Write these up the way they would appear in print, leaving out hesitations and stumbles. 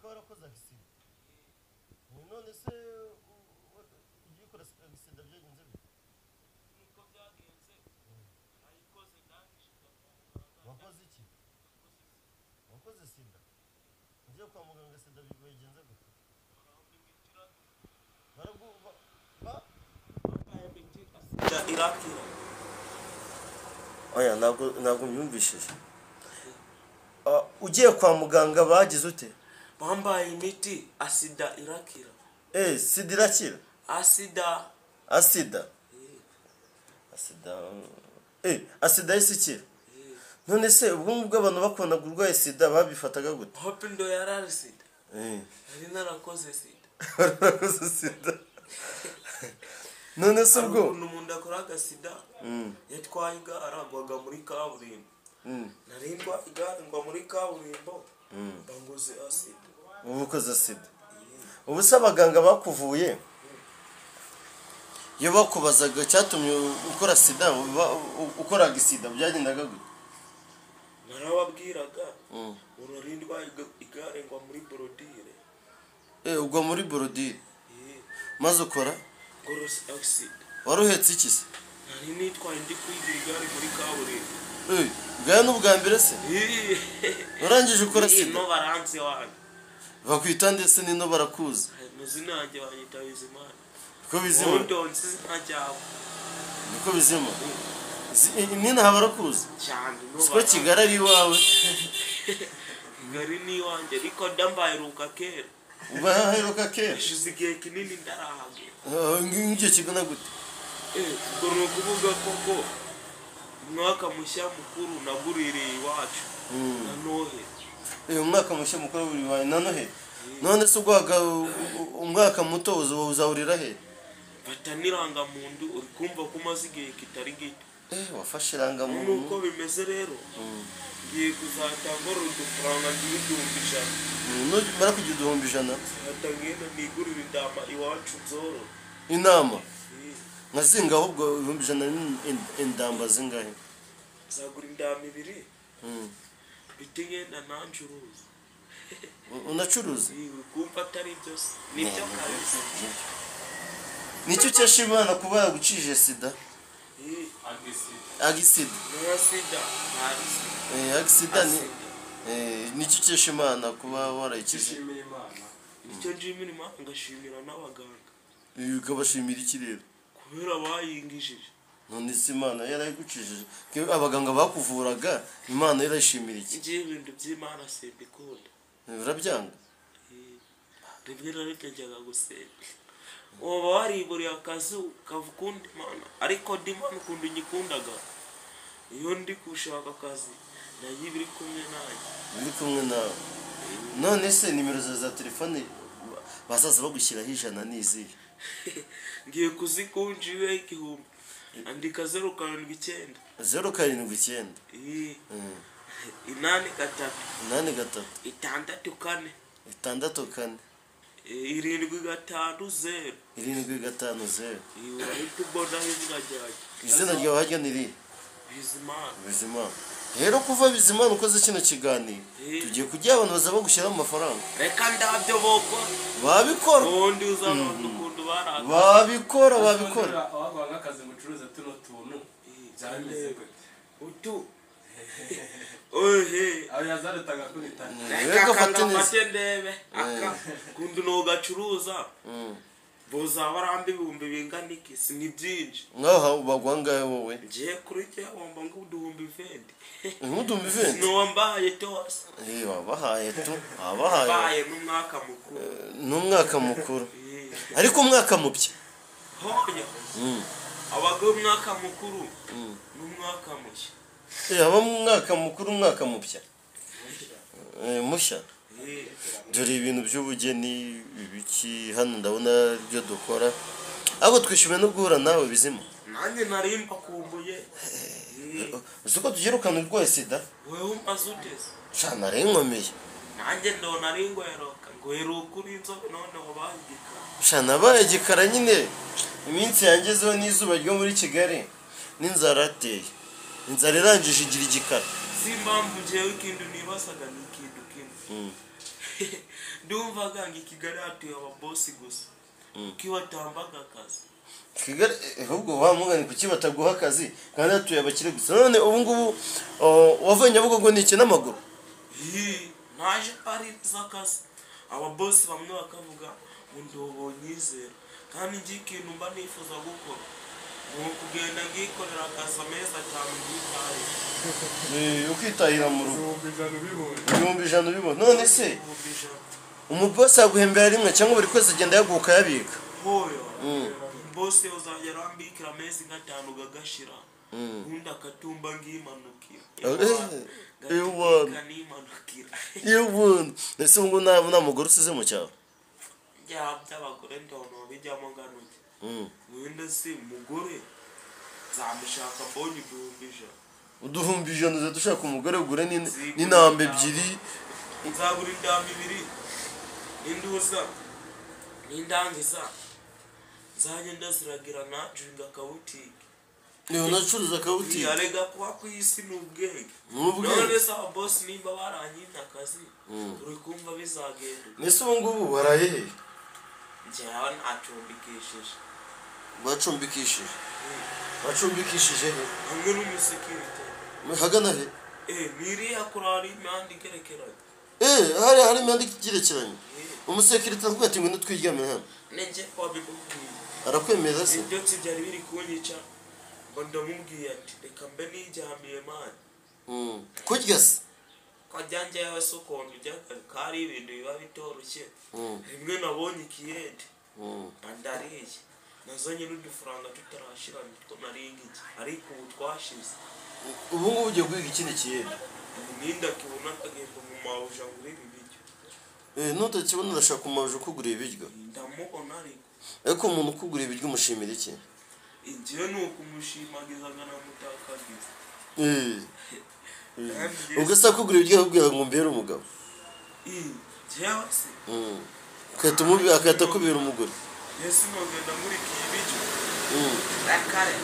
Ukaba warakoze accident. None se ugiye ukora accident byagenze bite? Nuko byagenze, nayikoze ndangije. Wakoze iki? Wakoze sida. Ugiye kwa muganga, sida bigenze gute? Baragu ba Irakira. Oya, ntabwo mbyumvishije. Ugiye kwa muganga bagize ute? Bambaye imiti, asida irakira. Sida irakira? Asida. Asida. Asida. Asida yahise ikira. None se ubwo ngubwo abantu bakundaga urwaye sida babifataga gute? Hope ndo yarari sida. Nari narakoze sida. Warakoze sida. None se Hari ubwo ukuntu umuntu akoraga sida, yatwaye igare agwaga muri kaburimbo. Narindwa igare ngwa muri kaburimbo, banguze asida. Ubu ukoze sida. Ubu se abaganga bakuvuye iyo bakubazaga cyatumye ukora sida, ukoraga sida, byagendaga gute? Narababwiraga urarindwa igare ngwa muri borodire. Ugwa muri borodire. Maze ukora ngorosi accident. Wari uhetse iki se? Nari nitwaye ndi kwigira igare muri kaburimbo. Bwaya n'ubwa mbere se urangije ukora sida? Ino baranzi wanyu. Bakwita ndetse nino barakuzi. Amazina yanjye banyita Bizimana. Niko Bizima? Ubundi nzi izina ryawe. Niko Bizima. Ninaha barakuzi? Cyane ino Siko baranzi. Kigali ari iwawe? Kigali ni iwanjye, ariko ndambaheruka kera. Ubaheruka kera? Hashize igihe kinini ndarahagera. Nk'igihe kigana gute? Ubwo ni ukuvuga koko umwaka mushya mukuru naguririye iwacu na Noheli. Umwaka mushya mukuru buri wawe na Noheli. None se ubwo umwaka muto uzawurira he? Mfata n'irangamuntu, uri kumva ko umaze igihe kitari gito. Wafashe irangamuntu. Nuko bimeze rero, ngiye kuzatanga udufaranga ngira 100,000. Numara kugira 100,000? Nzahita ngenda nigurira intama iwacu nzorora. Intama? Nka zingahe ubwo 100,000 indamba zingahe? Nzagura intama ibiri, mpite ngenda nancuruza. Unacuruza? Uri kumva atari byo se? Nibyo kabisa. Nicyo ukesha Imana kuba yagucije sida? Agisida. Nta sida, nta sida. Agisida ni Asida. Nicyo ukesha Imana kuba warayikije? Dushimira Imana. Icyo nshimira Imana, ngashimira n'abaganga. Ukabashimira iki rero? Kubera bayingishije. None se Imana yarayigucishije, abaganga bakuvuraga, Imana yarayishimira iki? Ngiye ibintu by'Imana simbikunda. Urabyanga? Rimwe na rimwe njyaga gusenga, uba wariburiye akazi ukava ukunda Imana, ariko ndi Imana ukuntu nyikundaga, iyo ndi gushaka akazi nayo iba iri kumwe nanjye. Uri kumwe nawe. None se nimero zawe za telefone bazaza bagushyiraho 100 ni izihe? Ngiye kuzikunja ibe 1000. Andika 079. 079. 83. 83. 64. 64. 750. 750. Urahita ubonaho izina ryanjye. Izina ryawe harya ni irihe? Bizimana. Bizimana. Rero kuva Bizimana ukoze kino kiganiro, tugiye kujya abantu baza bagushyiraho amafaranga. Reka ndabyo bokora. Babikora. Ubundi uzabona ukuntu baraka. Babikora, babikora. Waguha nk'akazi ngo ucuruze tuno tuntu, byaba bimeze gute? Utu ohe. Aho yazarutaga kubita. Reka. Reka fate neza. Ngafate ndebe aka kundu nogacuruza, bozaba baramba ibihumbi bingana iki? Si ni byinshi. Nkaho baguha angahe wowe? Ngiye kuri jye wamba ngo 20,000. Nk'uduhumbi 20? Ntiwambaye tose. Wabahaye tu, wabahaye. Mbaye n'umwaka mukuru. N'umwaka mukuru. Ariko umwaka mupya? Hoya, abagabo umwaka mukuru n'umwaka mushya. Haba mu mwaka mukuru, umwaka mupya. Mushya. Dore ibintu by'ubugeni ibiki hano, ndabona ibyo dukora. Ahubwo twishimiye no guhura nawe, Bizima. Nanjye nari mbakumbuye. Uzi ko tugirukana urwaye sida? Wewe umaze uteze? Sha, nari nkomeye. Nanjye ndona ari ngweroka ngweruka uri inzobe, none wabaye igikara. Sha, nabaye igikara nyine, iminsi yangezeho n'izuba ryo muri Kigali n'inzara yateye, inzara irangije igira igikara. Si impamvu njyewe ikintu nibazaga ni ikintu kimwe. Ndumvaga ngo i Kigali hatuye ababosi gusa. Kuki batambaga akazi? Kigali ahubwo wa mugani kuki bataguha akazi kandi hatuye abakire gusa. None ubu ngubu wavuye Nyabugogo ni iki n'amaguru? Naje Paris akazi. Ababosi bamwe bakavuga ngo ndobonyizera. Kandi ngiye ikintu mba nifuza gukora ni ukugenda ngikorera akazi amezi 5 ngitahira. Ukitahira mu rugo. 100,000 ubibonye. 100,000 ubibonye. None se umubosi aguhembera rimwe cyangwa buri kwezi agenda yaguha ukayabika? Hoya. Bosi uzajya arambikira amezi 5 gagashira. Undi akatumba ngimanukira. Nimanukira. Yewe. Ese ubu nta mugore usize mu cyaro? By'abagore ndono bijyamo nganuke. Wenda se umugore nzamushaka mbonye 100,000. 100,000 uzajya ushaka umugore ugure n'intamba 2. Nzagura intamba 2. N'induza n'indangiza nzagenda ziragira najinga akabutike. Niyo nacuruza akabutike. Arega kuba ku isi ni ubwenge. None se ababosi nimba baranyimye akazi uri kumva bizagenda. Nese ubu ngubu waraye he? Njyewe nacumbikishije. Bacumbikishije? Bacumbikishije he? Hamwe n'umusekirite. Hagana he? Miriya kurara imihanda igerekeranye. Hari imihanda igerekeranye. Umusekirite aravuga ati ngwino twiryamire hano. Ninjye wabimubwiye. Arakwemeza se? Ibyotsi byari biri kunyica. Ngo ndamubwiye ati reka mbe nijyamiye mani. Kurya se? Kajya njyewe se ukuntu ujya kari ibintu biba bitoroshye. Rimwe nabonye ikiyede. Ndariye. Nazanye n'udufaranga tutarashira nitwo naringije. Ariko ubu twashize. Ubu ngubu ugiye guhiga ikindi kiyede? Ninda kibona akagenda mu mabuja ngurira ibiryo. Nutakibona urashaka umumabuja ukugurira ibiryo? Ndamubona ariko. Ariko umuntu ukugurira ibiryo umushimira iki? Njyewe ni ukumushimagiza nkanamutakagiza. Ubwo se akugurira ibiryo akubwira ngo umbere umugabo? Njyewe se? Agahita akubera umugore. Yesu nogenda nkurikiye ibiryo. Akare.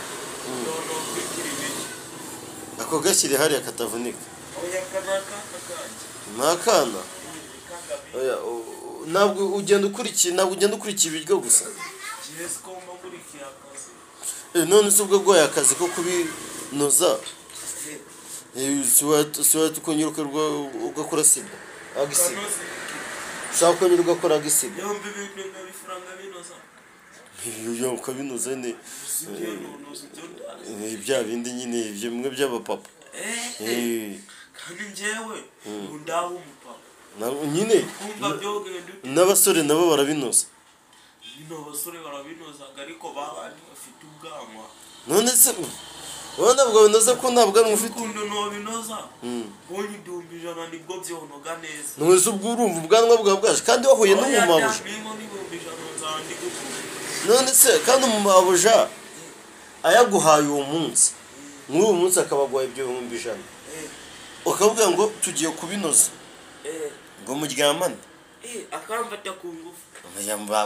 Noneho nkurikira ibiryo. Ako gashyire hariya katavunika. Oya kanaka kanjye. Ni akana? Oya ntabwo ugenda ukurikiye, ntabwo ugenda ukurikiye ibiryo gusa. Njyewe siko mba nkurikiye akazi. None se ubwo aguhaye akazi ko kubinoza si ukongera ugakora sida agisida. Ushaka kongera ugakora agisida. Yombi ibintu bifaranga binoza. Ukabinoza ni bya bindi nyine bimwe by'abapapa. Kandi njyewe ndaho umupapa. Nyine n'abasore nabo barabinoza. Nyine abasore barabinozaga ariko babandi bafite ubwanwa. None se wowe ntabwo binoza ko nta bwanwa ufite? Ukuntu nobinoza mbonye 100,000 nibwo byonoga neza. None se ubwo urumva ubwanwa bwawe bwaje kandi wahuye n'umumabuja? None se kandi umumabuja ayaguhaye uwo munsi, nk'uwo munsi akaba aguhaye ibyo 100,000, ukavuga ngo tugiye kubinoza ngo muryamane. Akamfata ku ngufu.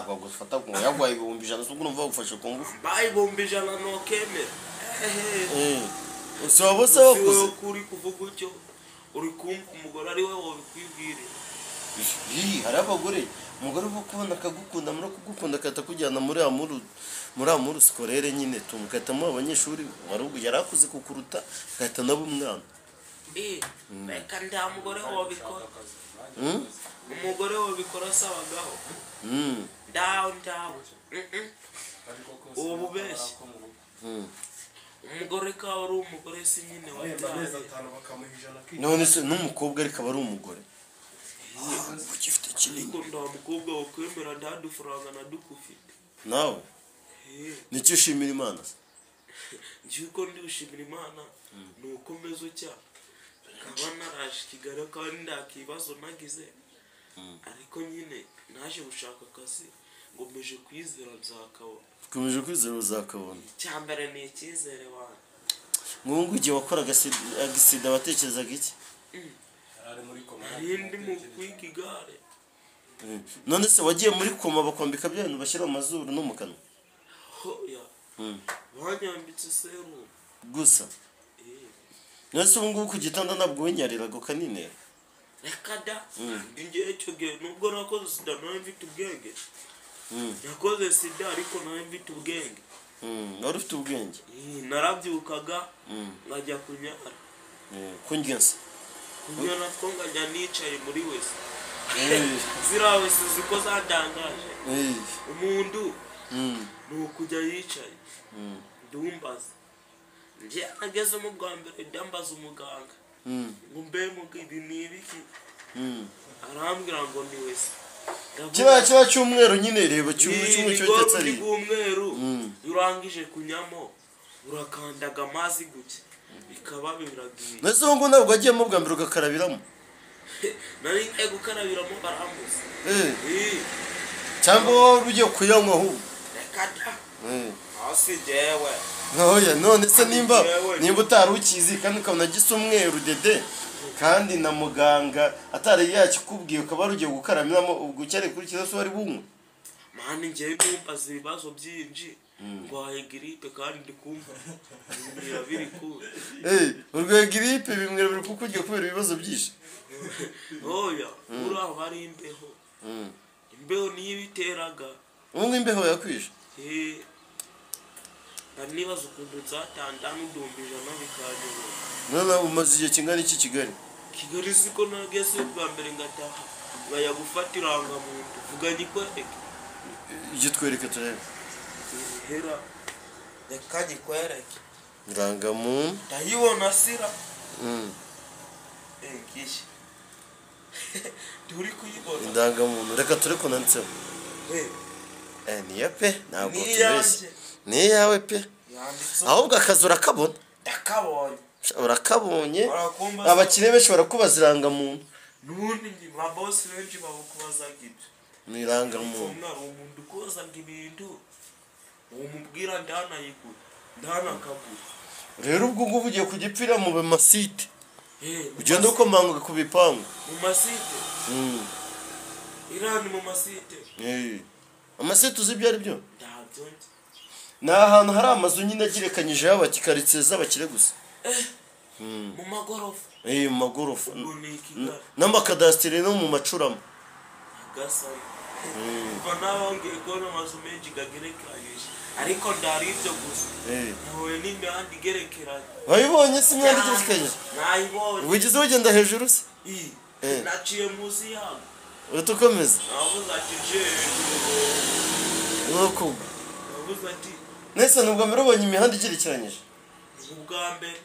Bagufata ku ngufu, yaguhaye 100,000 se ubwo urumva bagufashe ku ngufu? Bayi 100,000 nokemera. Si waba se wakuze? Uri kuvuga utyo uri kumva umugore ari we wabikwibwire. Hari abagore, umugore uba ukubona akagukunda, muri kugukunda akahita akujyana muri amuru sikorere nyine tumukahita muha abanyeshuri yari akuze kukuruta agahita nabo umwana. Reka nta mugore wabikora. Umugore wabikora asabagaho. Ndawe ndawe. Ubu bubeshye. Umugore kaba ari umugore si nyine wabyaye. None se n'umukobwa ariko aba ari umugore. Ugifite kinini. Ariko nta mukobwa wakwemera nta dufaranga na dukufite. Nawe? Nicyo ushimira Imana se? Njyewe uko ndishimira Imana ni uko meze utya. Nkaba naraje i Kigali kandi nta kibazo nagize. Ariko nyine naje gushaka akazi ngomeje kwizera nzakabona. Ukomeje kwizera uzakabona. Icya mbere ni icyizere wanjye. Nk'ubu igihe wakoraga agisida watekerezaga iki? Nari ndi mu kwiga igare. None se wagiye muri koma bakwambika bya bintu bashyira mu mazuru no mu kanwa? Hoya. Banyambitse serumu. Gusa? Nese ubu ngubu ku gitanda ntabwo winyariraga ukaninera? Reka da, ngewe icyo gihe nubwo nakoze sida nawe mfite ubwenge. Nakoze sida ariko nawe mfite ubwenge. Wari ufite ubwenge? Narabyukaga nkajya kunyara. Kunyasa? Kunyara natwo nkajya nicaye muri wese. Ziriya wese ziko zadangaje. Umuntu ni ukujya yicaye. Ndumbaza. Njye nagezemo bwa mbere ndambaza umuganga. Ngo mbe ibi ni ibiki? Arambwira ngo ni wese. Kiriya cyumweru nyine reba cyumweru cyotetse ari. Umweru urangije kunyamo urakandaga amazi guke bikaba biragiye. Nese ngo ntabwo agiyemo bwa mbere ugakarabiramo? Nari ngiye gukarabiramo barambuza. Cyangwa wowe ugiye kuyanywa ahubwo? Reka da. Hasi jewe. Oya none se nimba utari ukizi kandi ukabona gisa umweru dede kandi na muganga atari yakikubwiye ukaba rugiye gukaramiramo ubwo cyari kuri kizaso wari bunywe? Mani ngiye kumbaza ibibazo byinshi ndwaye gripe kandi ndikumva bimwira biri ku. Urwaye gripe bimwira biri kukurya kubera ibibazo byinshi. Oya uraho bari imbeho. Imbeho niyo ibiteraga. Ubu imbeho yakwishe? Nibaza ukuntu nzatanda n'udumbi ijana bikanyobora. None umaze igihe kingana iki Kigali? Kigali siko nageze bwa mbere ngataha nkajya gufata irangamuntu. Vuga nyikwereke. Igitwereke turebe. Hera reka nyikwereke. Irangamuntu. Ndayibona sira. Ngishi. Turi kuyibona. Indangamuntu reka ture kunanditseho. Niyo pe ntabwo tubeshye. Ni yawe pe. Ahubwo akazi urakabona? Ndakabonye. Urakabonye? Abakire benshi barakubaza irangamuntu. Nubundi ba boss benshi babukubazaga ibyo. Ni irangamuntu. Umuntu ukozaga ibintu umubwira ndanayigura ndanakagura. Rero ubwo ngubu ugiye kugipfira mu masite. Ugenda ukomanga ku bipangu. Mu masite? Irani mu masite. Amasite uzi ibyo ari byo? Ndabyo nzi. Ni ahantu hari amazu nyine agerekanyije y'abakikaritsiye z'abakire gusa. Mu magorofa. Mu magorofa. N'amakadasiteri no mu macurama. Kuva naho ngiye kubona amazu menshi agerekeranyije ariko ndari ibyo gusa. Nahuye n'imihanda igerekeranye. Wayibonye se imihanda igerekeranyije? Nayibonye. Wigeze ugenda hejuru se? Naciye munsi yabo. Uhita ukomeza? Navuze ati nje hejuru. Nuko. Navuze ati nese nubwo mbere ubonye imihanda igerekeranyije? Ubwa mbere.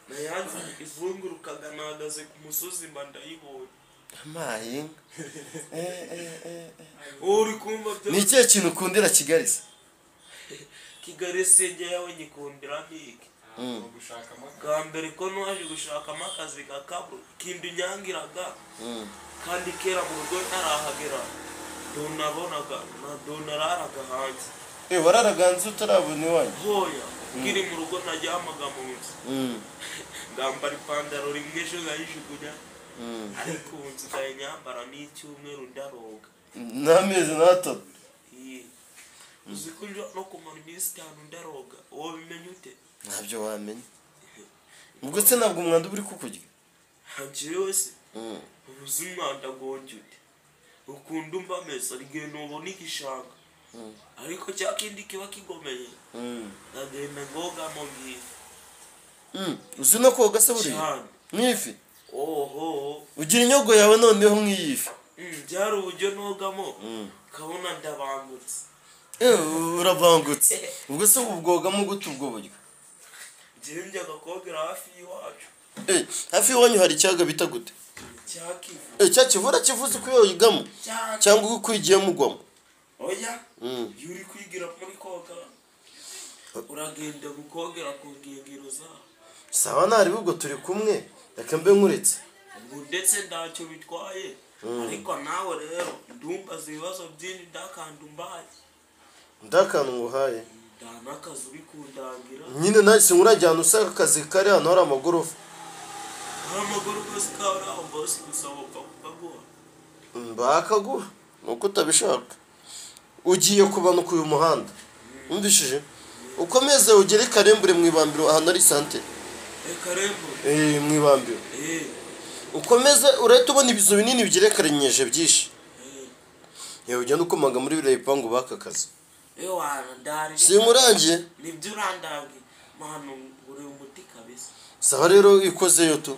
Nayanze izungurukaga nahagaze ku musozi mba ndayibonye. Amayi. Uri kumva byo. Ni ikihe kintu ukundira Kigali se? Kigali se njyewe nyikundira niki? Bwa mbere ko naje gushakamo akazi kakabura ikindi nyangiraga. Kandi kera mu rugo ntarahagera. Donabonaga na donararaga hanze. Wararaga hanze utarabona iwanyu? Hoya, nkiri mu rugo naryamaga mu nzu. Ngambara ipantaro rimwe ejo nkayijugunya. Ariko ubu nsigaye nyambara n'icyumweru ndaroga. N'amezi n'atatu. Uzi ko no kumara iminsi 5 ndaroga, wobimenya ute? Ntabyo wamenya. Ubwo se ntabwo umwanda uri kukurya? Njyewe se ubuze umwanda gonjye ute? Ukunda umva ameza igihe nubona igishanga. Ariko cya kindi kiba kigomeye. Ndagenda ngogamo ngiye. Uzi no koga se buriya? Nk'ifi? Oho. Ugira inyogo yawe noneho nk'iyi fi? Byari uburyo nogamo kabona ndabangutse. Urabangutse. Ubwo se ubwogamo gute ubwo buryo? Njyewe njyaga kogera hafi y'iwacu. Hafi y'iwanyu hari ikiyaga bita gute? Cya Kivu. Cya Kivu urakivuze uko yoyigamo? Cyangwa uko uyigiyemo ugwamo? Oya. Iyo uri kwigira muri koga uragenda gukogera ku nkengero zaho. Sawa nari ubwo turi kumwe reka mbe nkuretse. Ndetse ntacyo bitwaye. Ariko nawe rero ndumbaza ibibazo byinshi ndakanda umbaye. Ndakanda nguhaye. Ndanakazi uri kundangira. Nyine nahise nkurajyana usaka akazi kari hano hari amagorofa. Hari amagorofa sikaba aho bosi gusa wapfa kukaguha. Bakaguha nuko utabishaka. Ugiye kubanuka uyu muhanda. Umvishije? Ukomeze ugere Karembure mu ibambiro ahantu ari santere. Karembo. Mu ibambiro. Ukomeze urahita ubona ibizu binini bigerekeranyije byinshi. Yewe, ugenda ukomaga muri biriya bipangu baka kazi. Ewana ndari. Sinkurangiye. Nibyo urandabwe manu, uri umuti kabisa. Saba rero ikozeyo tu.